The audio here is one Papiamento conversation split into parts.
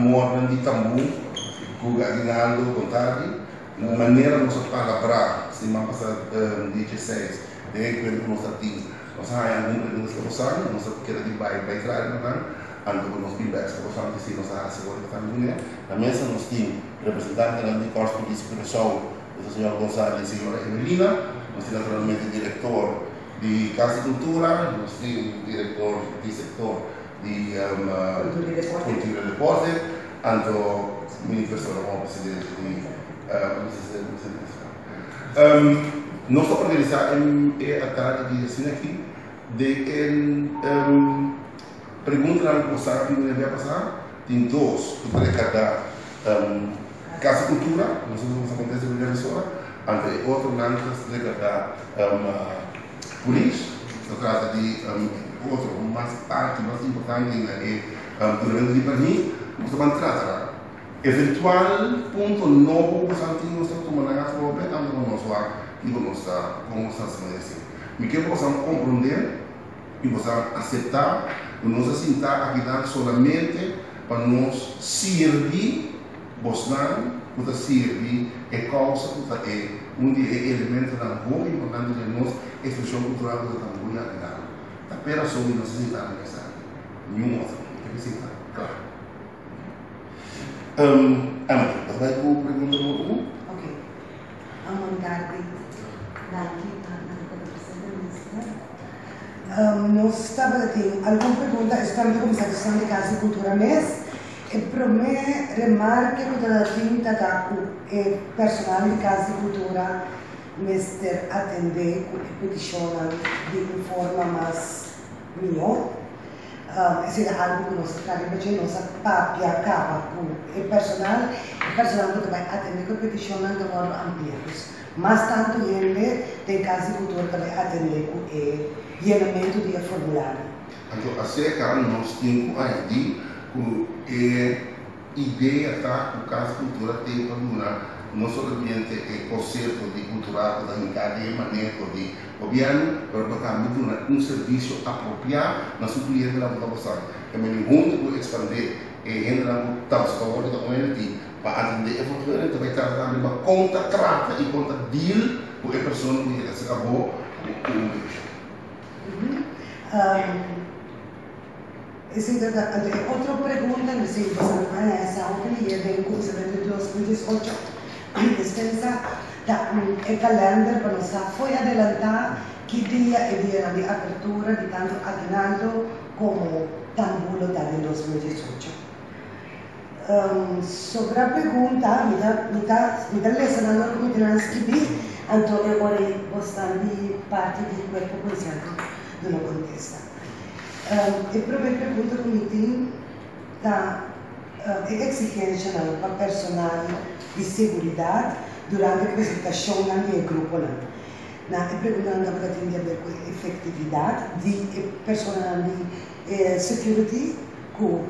amornan di tambú ku Aguinaldo Contardi, manera nos a palabrá siman pasá dia 16 den e enkuentro ku nos a tin. Nos a haña algun preguntas pa bosan, nos a keda di bai bai traha riba nan, anto ku nos bin bèk pa bosan di si nos a hasi awor tambe kuné. Na mesa nos tin representantenan di Kòrs Polis Curaçao, ku ta señor Gonzalo i señora Emelina, nos tin naturalmente direktor di Kas di Kultura, nos tin direktor di sektor di Kultura i Deporte, anto mi persona komo presidente di Nos ta organisá e atardi di asina aki den e preguntanan ku bo sa ku mi a pasá. Tin dos ku ta rekardá Kas di Kultura, nos a kontesta ku mesora, anto e otronan ta rekardá polis. Ta trata di otro mas parti mas importante na e dunamentu di pèrmit. Nos ta ban trata nan. Eventual punto nobo ku boso tin nos ta tuma nan atrobe anto ku nos wak kiko nos ta kon nos ta hasi manera asina. Mi ke boso komprondé i boso aseptá ku nos a sintá akinan solamente pa nos sirbi bosnan ku ta sirbi e kousa ku ta e un di e elementonan hopi importante den nos ekspreshon kultural ku ta tambuya akinan. Ta p'e rason di nos a sintá na mesa aki. Niun otro. Mi ke pa sinta kla. Emily, bo ta bai ku pregunta numero un? Ok. Bon tardi. Danki pa nan ta presente, minister. Nos tabata tin algun pregunta, esnan ta kuminsá ku esnan di Kas di Kultura mes. E promé remarke ku ta tin ta ta ku e personal di Kas di Kultura mester atendé ku e petishonnan di un forma mas mihó. Esei ta algu ku nos ta traha riba dje. Nos a papia kaba ku e personal. E personal ku ta bai atendé ku e petishonnan ta wòrdu ampliá. Dus mas tantu hende den Kas di Kultura ta bai atendé ku e yenamentu di e formulario. Anto aserka nos tin ku añadí ku e idea ta ku Kas di Kultura tin pa duna no solamente e konsepto di kultural ku ta hinká den e maneho di gobièrnu, pero pa tambe duna un servisio apropiá na su klientenan ku ta pasando. E meni huntu ku ekspandé e hendenan ku ta su favor ku ta un tin pa atendé e vergunning ta bai trata tambe riba kon ta trata i kon ta deal ku e persona ku yega serka bo ku un petishon. Esei ta ta anto e otro pregunta mi si boso no haña esa hopi lier den kuminsamentu di 2018 despensa ta e kalender pa nos sa fo'i adelantá ki dia e dianan di apertura di tantu Aguinaldo komo Tambulo ta den 2018. Sobra pregunta mi ta mi ta mi ta lesa nan dor ku mi tin nan skibí anto e ora ei bosnan di parti di kuerpo polisial ta duna kontesta. E promé pregunta ku mi tin ta e eksigenshanan pa personal di seguridat durante presentashonnan di e gruponan. Na e preguntanan tabata tin di aber ku e efektividat di e personanan di e security ku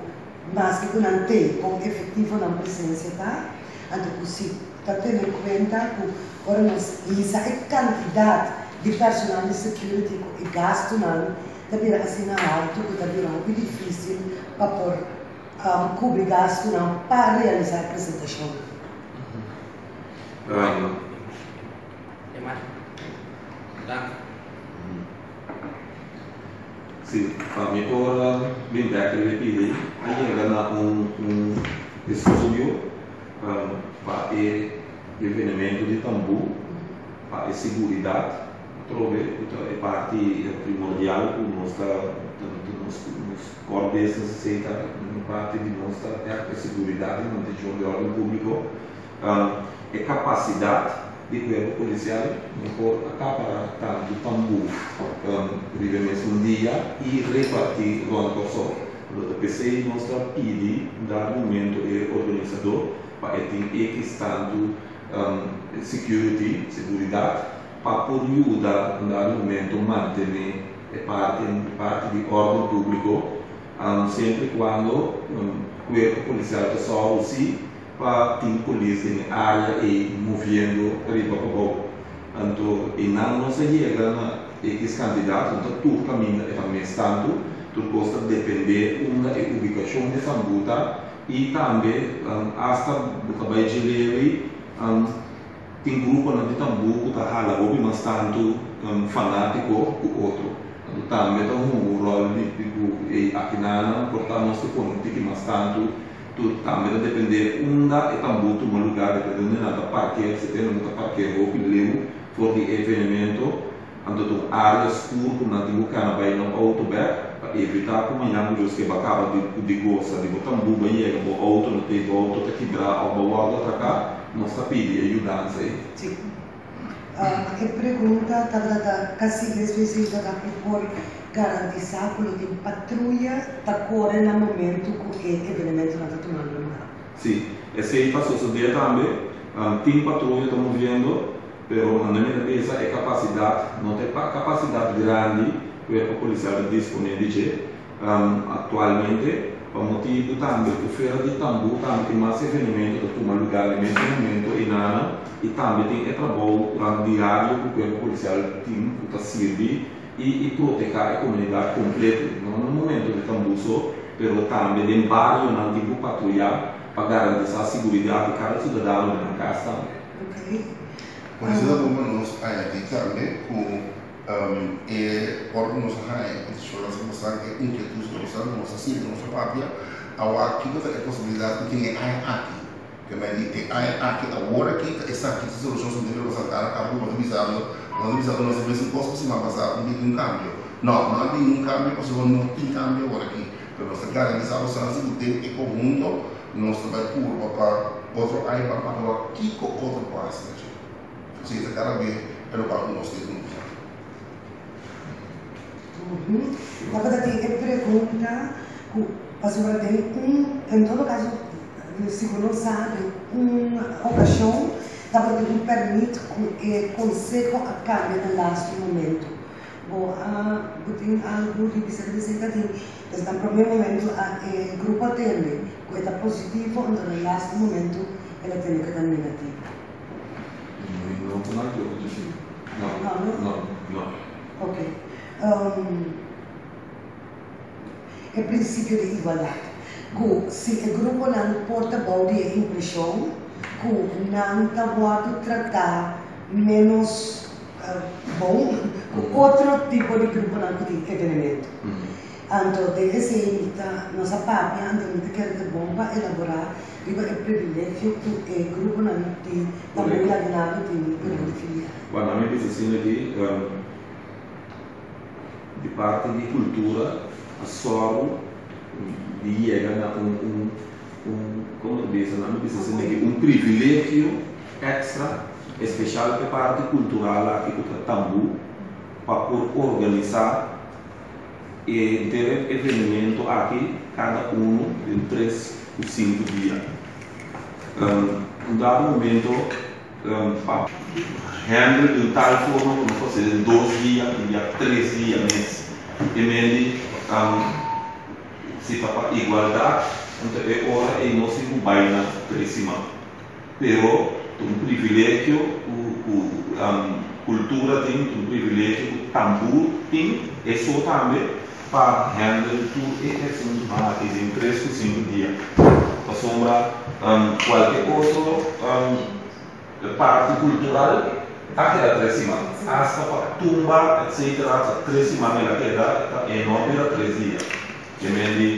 maske ku nan tei kon efektivo nan presensia ta, anto ku si ta tene kuenta ku ora nos hisa e kantidat di personal di security ku e gastunan ta bira asina haltu ku ta bira hopi difísil pa por kubri gastunan pa realisá e presentashonnan. Si, pa mi por bin bek riba e pidi a yega na un estudio pa e evenemento di tambú pa e seguridat atrobe ku ta e parti primordial ku nos ta nos core business esei ta un parti di nos ta ègt e seguridat i mantenshon di orden públiko. E kapasidat di kuerpo polisial no por akapará tantu tambú riba e mesun dia i repartí rònt Kòrsou. Lo ta p'esei nos ta pidi dado momento e organisadó pa e tin ekis tantu security, seguridat, pa por yuda un dado momento mantené e parti parti di órden públiko, semper i kuando kuerpo polisial ta sòru si pa tin polis den e área ei moviendo riba pa bou. Anto einan nos a yega na ekis kantidat, no ta tur kaminda e ta mes tantu, tur kos ta dependé unda e ubikashon di tambú ta. I tambe asta bo ta bai dje lewi, tin gruponan di tambú ku ta hala hopi mas tantu fanátiko ku otro. Anto tambe ta hunga un ròl di ku ei akinanan por ta nos ta pone un tiki mas tantu. Tur tambe ta dependé unda e tambú tuma lugá, dependé unda nan ta parker, si te nan ta parker hopi leu for di e evenemento. Anto ta un área skur ku nan tin ku kana bai nan outo bèk pa evitá ku mañan ku Dios ke bo a kaba di di gosa di bo tambú bo a yega bo outo no tei bo outo ta kibrá òf bo wòrdu atraká, nos ta pidi e yudansa ei. Sí. E pregunta tabata ta kasi espesífiko ta ku por garantisá ku lo tin patruya ta kore na momentu ku e evenementonan ta tumando lugá. Sí, esei ta sosodé tambe. Tin patruya ta moviendo. Pero anda mi ta bisa e kapasidat no ta e kapasidat grandi kuerpo polisial ta disponé di dje aktualmente pa motibu tambe ku fera di tambú tambe tin mas evenemento ta tuma lugá den mesun momento enanan i tambe tin e trabou diario ku kuerpo polisial tin ku ta sirbi i i protehá e komunidat kompleto no na momento di tambú so pero tambe den barionan tin ku patruyá pa garantisá siguridat di kada siudadano den nan kas tambe. Por eso ta bon pa nos añadí tambe ku e ora ku nos a haña e petishonnan sa pasá, e inkietud ku nos a nos a sinti, nos a papia, awor kiko ta e posibilidat ku tin e aña aki? Ke men di e aña aki, awor aki ta esaki ta solushon si debe pasá kara kaba ku bo ta bisando, bo ta bisando nos e mesun kos ku siman pasá un bini un kambio. No, no a bini un kambio pasobra no tin kambio awor aki, pero nos ta garantisá bo sa si ku den e konhunto nos ta bai purba pa otro aña pa papia wak kiko otro por hasi na dje. Si ta kada be e lokual ku nos tin ku usa. Tabata tin e pregunta ku pasobra den un, en todo kaso si bo no sa den un okashon tabata tin un pèrmit ku e konseho a kambia na lastu momento. Bo a bo tin algu di bisa riba esei? Ta tin. Pues na prome momento a e grupo a tende ku e ta positivo anto na lastu momento el a tende ku e ta negativo. No ku nan yo ku si. No. No, no? No, no. Ok. E prinsipio di igualdat. Ku si e gruponan por ta bou di e impreshon ku nan ta wòrdu tratá ménos bon ku otro tipo di gruponan ku tin evenemento. Anto den esei mi ta nos a papia anto mi ta kere ta bon pa elaborá riba e privilegio ku e gruponan di Tambú i Aguinaldo tin durante fin di aña. Bueno, ami bisa asina aki, di parti di kultura a sòru di yega na un un un komo ta bisa nan mi bisa asina aki un privilegio èkstra espeshal e parti kultural aki ku ta Tambú pa por organisá e henter evenemento aki kada unu den tres ku sinku dia. Un dado momento pa handle di un tal forma ku nos por hasi den dos dia, un dia tres dia mes. E mendi si ta pa igualdat anto e ora ei nos tin ku bai na tres siman. Pero ta un privilegio ku ku kultura tin, ta un privilegio ku tambú tin, eso tambe pa handle tur e asuntunan aki den tres ku sinku dia. Pasobra kualke otro parti kultural ta keda tres siman, asta pa tumba etcetera ta tres siman el a keda, e no a bira tres dia. Ke men di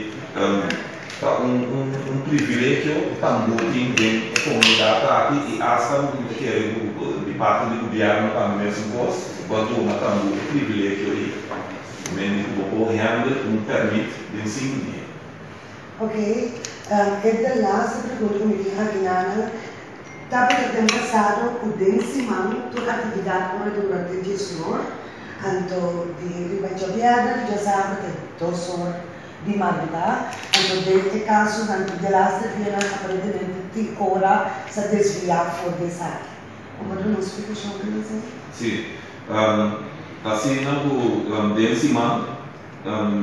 ta un un privilegio ku tambor tin den e komunidat aki i asta mi ta kere ku di parti di gobièrnu tambe mesun kos ku a duna tambor e privilegio ei. Ke men di ku bo por handle un pèrmit den sinku dia. Ok, e de laatste pregunta ku mi tin aki Nana, tabata den pasado ku den siman tur aktividat ora dura te dies or? Anto di riba djabièrnè di djasabra te dos or di mardugá. Anto den e kasonan di delaster dianan aparentemente tin ora sa desviá for di esaki. Bo por duna un splikashon riba esei? Sí. Ta asina ku den siman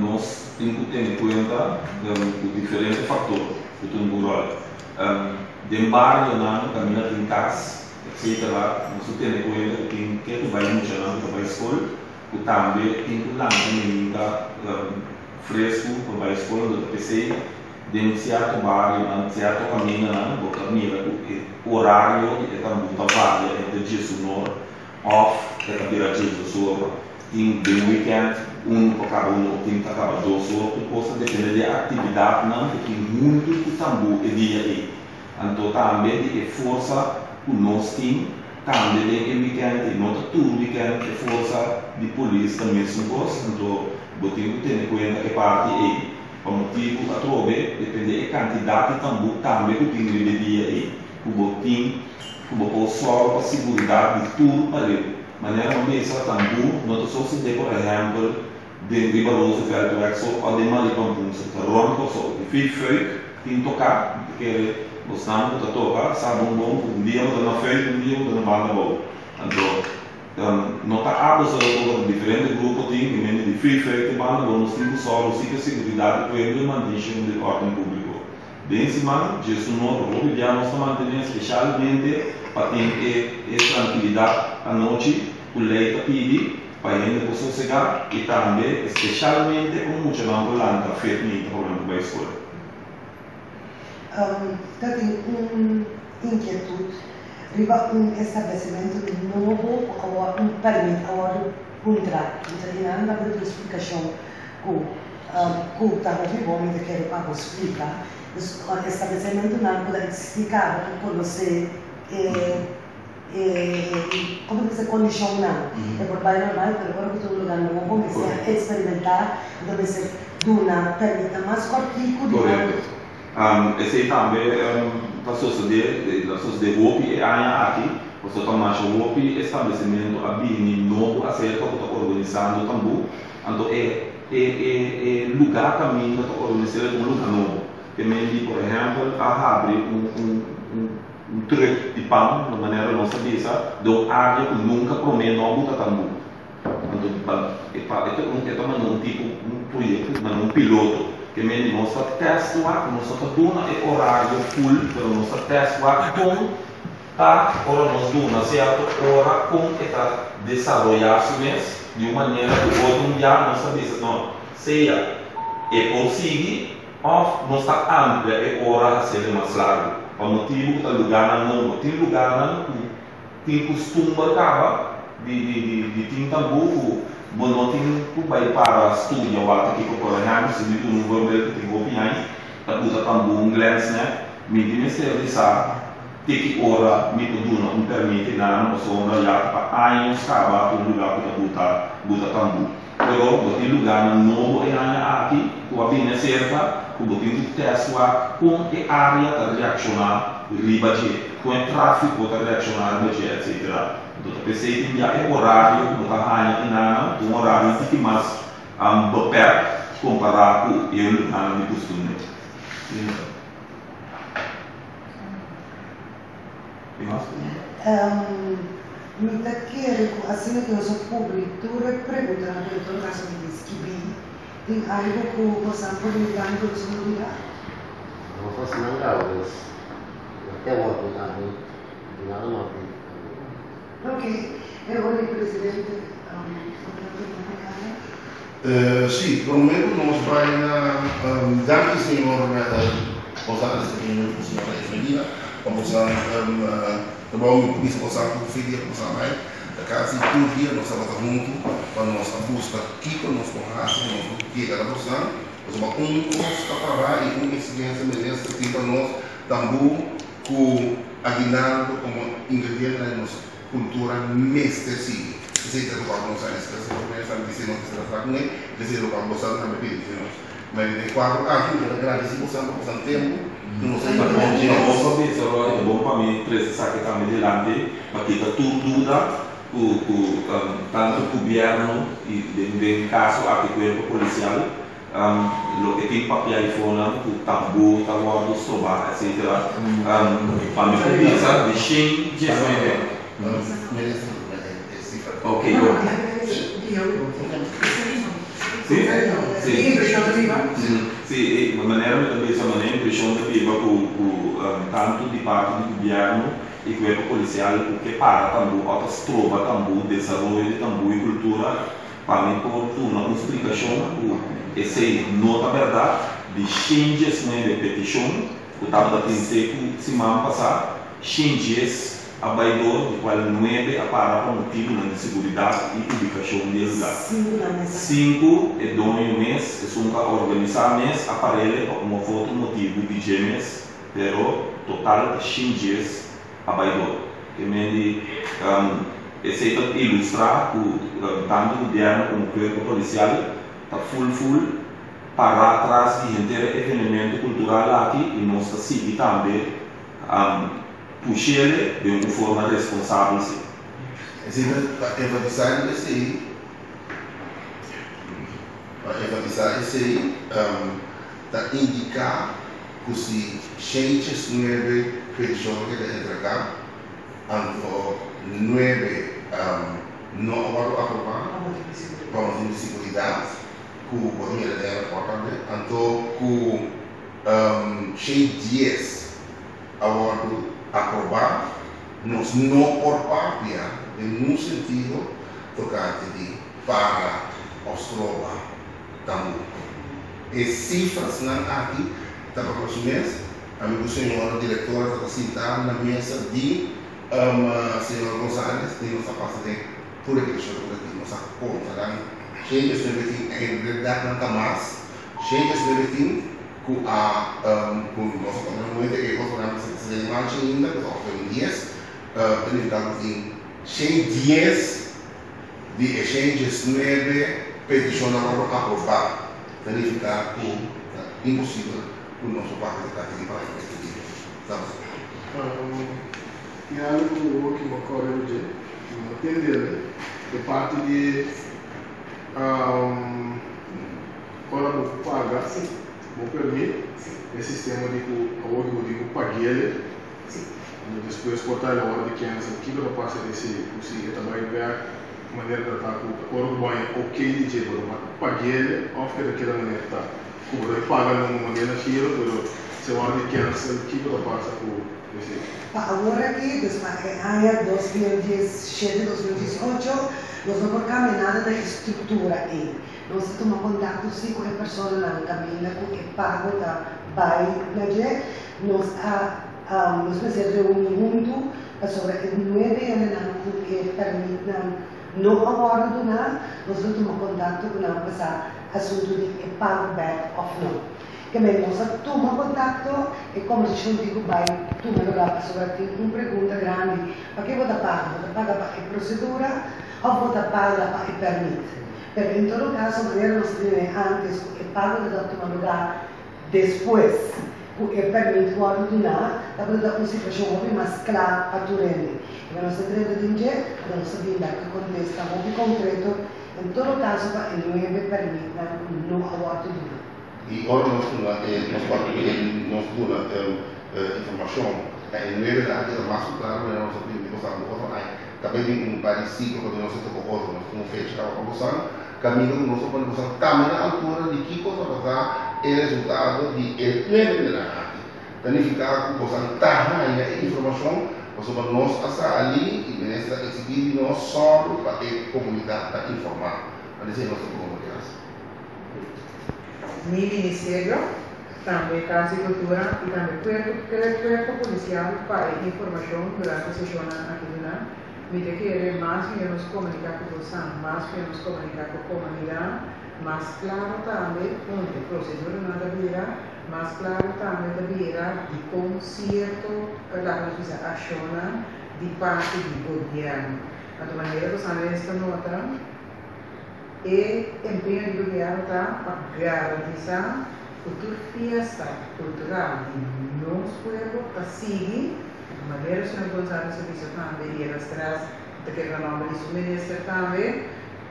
nos tin ku tene kuenta ku diferente faktor ku ta un bon ròl. Den barionan kaminda tin kas. Etcetera, nos ta tene kuenta ku tin ke ku bai muchanan ku ta bai skol, ku tambe tin ku lanta meninta fresku pa bai skol, anto ta p'esei Den sierto barionan, sierto kamindanan bo ta mira ku e orario di e tambú ta varia entre 11 or òf e ta bira 12 or. Tin den weekend unu pa kaba 1 or, tin ta kaba 2 or. Tur kos ta depende di e aktividatnan ku tin huntu ku tambú e dia ei. Anto tambe di e forsa ku nos tin tambe den e weekend ei. No ta tur weekend e forsa di polis ta mesun kos, anto bo tin ku tene kuenta e parti ei. Pa motibu atrobe depende e kantidat di tambú tambe ku tin riba e dia ei, ku bo tin ku bo por sòru pa siguridat di tur pareu. Manera bo bisa, tambú no ta sosodé por ehèmpel den riba Rooseveltweg so òf den Marie Pampoense, ta rònt Kòrsou. Di Fuik Fuik tin toká, mi ta kere bosnan ku ta toka sa bon bon ku un dia bo ta na Fuik, un dia bo ta na Banda Bou. Anto No ta abo solo toka ku diferente grupo tin i mente di free fair te banda bo nos tin ku sòru si ku seguridat di pueblo i mantenshon di órden públiko. Den siman 11 or hopi bia nos ta mantené speshalmente pa tin e e trankilidat anochi ku lei ta pidi pa hende por sosegá i tambe espeshalmente pa muchanan por lanta fet minta pa nan por bai skol. Ta tin un inkietut riba un establesimentu nobo ku a un pèrmit a wòrdu puntrá. Mi ta di nan ta duna splikashon ku ku ta hopi bon, mi ta kere pa bo splika. Dus establesimentunan ku ta eksistí kaba ku konosé e e komo ta bisa kondishonnan e por bai normal, pero ora ku ta un lugá nobo mester eksperimentá, anto mester duna pèrmitnan mas kòrtiku di nan. Esei tambe ta sosodé, ta sosodé hopi e aña aki, pasobra ta masha hopi establesimentu a bini nobo aserka ku ta organisando tambú. Anto e e e e lugá kaminda ta organis'é ta un lugá nobo. Te men di por ehèmpel a habri un un un un trùk di pan, na manera nos ta bisa, den un área ku nunka promé no a buta tambú. Anto pa e pa e ta un e ta manda un tipo un proyekto manda un piloto ke men di nos ta tèst wak nos no ta duna e orario ful pero nos ta tèst wak kon ta ora nos duna sierto ora kon e ta desaroyá su mes di un manera ku otro un bia nos ta bisa no sea e por sigui òf nos ta amplia e ora hasiel mas largu pa motibu ku ta lugánan nobo tin lugánan ku Tin kustumber kaba di di di di tin tambú ku bo no tin ku bai para studia wak kiko. Por ehèmpel, si mi duna un voorbeeld ku tin hopi aña ta usa tambú un glens nè, mi tin mester di sa te ki ora mi por duna un pèrmit i nan pasobra ya pa años kaba un lugá ku ta buta buta tambú. Pero bo tin lugánan nobo e aña aki ku a bini aserka ku bo tin ku tèst wak kon e área ta reakshoná riba dje, kon e tráfiko ta reakshoná riba dje, etsetera. Anto ta p'esei tin bia e orario ku bo ta haña enanan ta un orario un tiki mas bepèrk kompará ku e lugánan di kustumber. Tin mas pregunta? Mi ta kere ku asina ku nos a kubri tur e preguntanan ku en todo kaso mi tin skibí, tin algu ku bosan por mira mi ku nos no mira? Nos a siña kaba pues na te wòrdu ami di nada mas di pregunta. Ok, e ora di presidente Ricardo. Sí, promé ku nos bai na danki señor Gonzales i señora Efelina pa boso trabou. Mi por bisa boso ku fe dia ku boso a bai ta kasi tur dia nos tabata huntu pa nos a buska kiko nos por hasi pa nos por yega na bosonan. Pasobra un kos ta pará i un eksigensia minister tin pa nos tambú ku aguinaldo komo ingrediente na nos Kultura mester sigui. Esei ta lokual nos a expresa por mes a bisa nos mester a traha kuné, esei ta lokual boso tambe pidi di nos. Ma den e kuadro aki mi ta gradisi boso pa boso tempu ku nos a Ta bon ta bon pa bisa Roy, ta bon pa mi trese esaki tambe dilanti pa kita tur duda ku ku tantu gobierno i den den kaso aki kuerpo polisial Loke tin papia i fonan ku tambú ta wòrdu strobá etsetera. Pa mi por bisa di 119. Ok Si si si e manera mi ta bisa manera impreshon ta biba ku ku tantu di parti di gobièrnu i kuerpo polisial ku ke para tambú òf ta stroba tambú desaroyo di tambú i kultura. Pa mi por duna un splikashon ku esei no ta bèrdat. Di 119 petishon ku tabata tin te ku siman pasá, 110 a bai dor, di kual nuebe a para pa motibunan di seguridat i ubikashon di e lugá. Sinku, e doño mes, esun ku a organisá mes, a par'ele pa un òf otro motibu di dje mes, pero total ta 110 a bai dor. Ke men di esei ta ilustrá ku tantu gobièrnu komo kuerpo polisial ta ful ful pará tras di henter e evenemento kultural aki i nos ta sigui tambe push'ele den un forma responsabel si. Esei ta pa enfatisá riba esei, pa enfatisá esei ta indiká ku si 119 petishon a keda entregá, anto nuebe no a wòrdu aprobá pa motibu di siguridat. Ku bo ta mira den e rapòrt tambe, anto ku 110 a wòrdu aprobá, nos no por papia den ningun sentido tokante di para òf stroba tambú. E sifrasnan aki ta pa ku su mes, ami ku señora direktora ta ta sintá na mesa di señor Gonzales i nos ta pasa den Tur e petishon ku ta tin nos a konta nan 119 tin en realidat nan ta mas 119 tin ku a ku nos a konta nan momento e otronan ta ta den marcha ainda ku ta ofre un dies ta nifiká ku tin 110 di e 119 petishonnan wòrdu aprobá ta nifiká ku ta imposibel ku nos por papia tokante di para e dia. Tabata. Tin algu ku bo ki bo kòrda ku dje? Mi no tendel e parti di ora bo paga bo permit, e sistema di ku awor bo tin ku paguele, anto despues por ta e ora di cancel. Kiko ta pasa esei ku si e ta bai bek manera ta ta ku ora ku bo haña ok di dje bo ta paguele òf e ta keda manera ta ku bo ta paga na un manera giro pero si e ora di cancel kiko ta pasa ku esei? Pa awor aki, dus pa e aña 2017, 2018, nos no por kambia nada na e struktura ei. Nos ta tuma kontakto si ku e personanan kaminda ku e pago ta bai na dje. Nos a nos mester reuní huntu pasobra e nuebe hendenan ku e pèrmitnan no a wòrdu duná, nos lo tuma kontakto ku nan pa sa asuntu di e pago bèk òf no. Kemey nos a tuma kontakto, e kombersashon tin ku bai tuma lugá pasobra tin un pregunta grandi, Pake bo ta paga? Bo ta paga pa e prosedura òf bo ta paga pa e pèrmit? Pero en todo kaso, manera nos a tene ántes ku e pago ta tuma lugá despues ku e pèrmit wòrdu duná, tabata ta un situashon hopi mas kla pa tur hende. I nos ta drenta den dje, pero nos ta bin bèk ku kontesta hopi konkreto, en todo kaso pa e nuebe pèrmitnan ku no a wòrdu duná. I ora nos duna e nos papia e nos duna informashon na e nuevenan a keda mas ku klaro manera nos a bini gozando otro aña. Ta bai bin un par di siklo pasobra nos a toka otro, nos tin un fecha kaba pa gozan, kaminda ku nos a pone gozan tambe na altura di kiko tabata e resultado di e nuevenan aki. Ta nifiká ku gozan ta haña e informashon pasobra nos a sali i minister a eksigí di nos sòru pa e komunidat ta informá. Pa esei nos ta tuma medidas. Mi ministerio, tambe Kas di Kultura i tambe kuerpo kuerpo polisial pa e informashon durante seshonnan aki duná. Mi ta kere mas mihó nos komuniká ku bosan, mas mihó nos komuniká ku komunidat, mas klaro tambe un e proseduranan ta bira, mas klaro tambe ta bira dikon sierto laga nos bisa akshonnan di parti di gobièrnu. Anto manera ku San Luis ta nota. E empeño di gobièrnu ta pa garantisá ku tur fiesta kultural di nos pueblo ta sigui, manera señor Gonzales a bisa tambe i el a strès ta kere na nòmber di su minister tambe,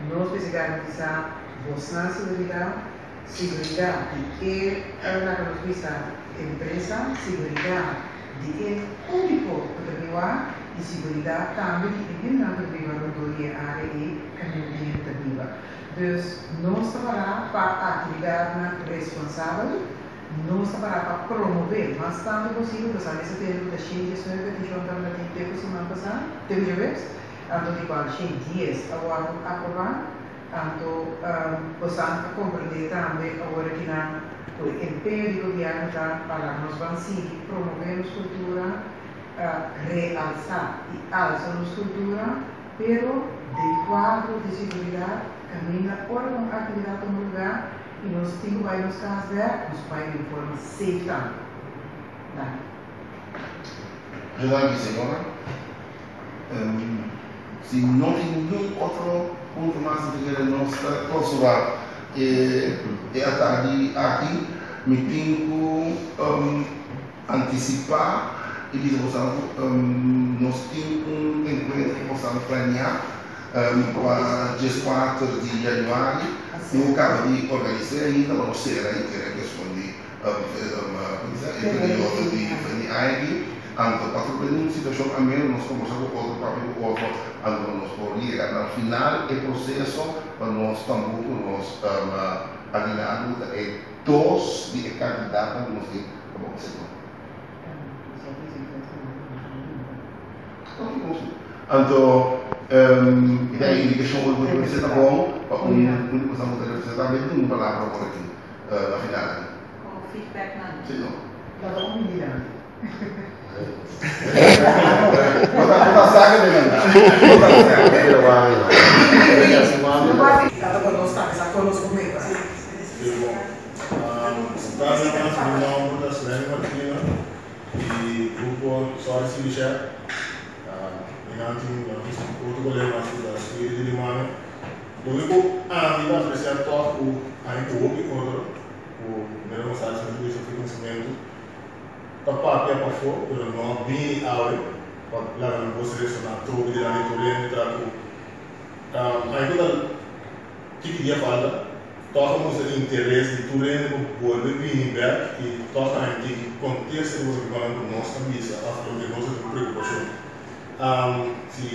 nos mester garantisá bosnan siguridat, siguridat di e laga nos bisa empresa, siguridat di e públiko ku ta biba i siguridat tambe di e hendenan ku ta biba rondó di e área ei kaminda di hende ta biba. Dus nos ta pará pa aktividatnan responsabel, nos ta pará pa promové mas tantu posibel, pasobra mester tene ku ta 119 petishon tabata tin te ku siman pasá, te ku djaweps, anto di kual 110 a wòrdu aprobá. Anto bosan a komprendé tambe awor akinan ku e empeño di gobièrnu ta pa laga nos ban sigui promové nos kultura, realsá i alsa nos kultura, pero den kuadro di siguridat, kaminda ora ku un aktividat tuma lugá i nos tin ku bai nos kas bèk, nos bai den forma safe tambe. Danki. Danki señora. Si no tin ningun otro punto mas di kere nos ta clausura e atardi aki. Mi tin cu anticipa y bisa boso cu nos tin un encuentro cu boso a planea pa diescuater di januari. No caba di organisa ainda, ma nos cera y kere cuestion di e periodo di fin di aña aki. Anto pa tur den un situacion ameno nos combersa cu otro, papia cu otro, anto pa nos por yega na final e proceso pa nos tambu cu nos aguinaldo cu ta e dos di e candidatonan cu nos tin pa bon señor. Anto mi ta e indicacion cu bo ta bon pa un di boso ta representa mi ta duna un palabra awor aki na final aki. Como feedback nan. Si no. Lo ta un mini danki. Bo ta sa ke mi manda. Bo ta sa. Tata ku nos tambe sa kon nos por meta. Tarde mas, mi nomber ta Sven Martina di grupo Sorry City Chef. Mi nan tin otro colega mas ku ta Spirit di Limana. Loke ku ami ta aprecia toch ku ami ku hopi otro ku Mero Gonzales mi ta bisa fi conocimiento ta papia pafó pero no a bini awe pa laga nan bos resoná trobe dilanti tur hende ta ku ami ku ta tiki dia falta tòg a mustra interes di tur hende pa bolbe bini bèk i tòg a haña tiki kontesta riba loke nan ku nos a bisa òf loke nos a tin preokupashon si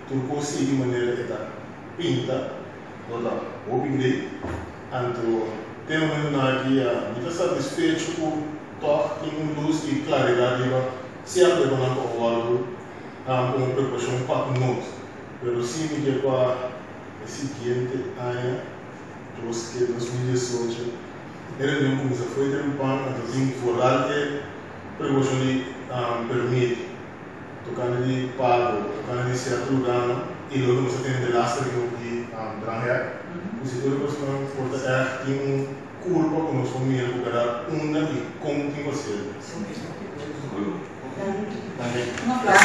tur kos sigui manera e ta pinta lo ta hopi great anto te momentunan aki mi ta satisfecho ku Tòg tin un lus i klaridat riba sierto ekonnan ku a wòrdu komo preokupashon pa ku nos. Pero si mi ke pa e siguiente aña, dos ke 2018, e reunion kuminsá fo'i trempan, anto tin vooral e preokupashon di permit, tokante di pago, tokante di sierto lugánan i loke nos a tene delaster reunion di Dranghek, ku si tur e kosnan por ta ègt tin un. Culpa cu nos por mira cu berdad unda y con tin cu haciel. Un aplauso.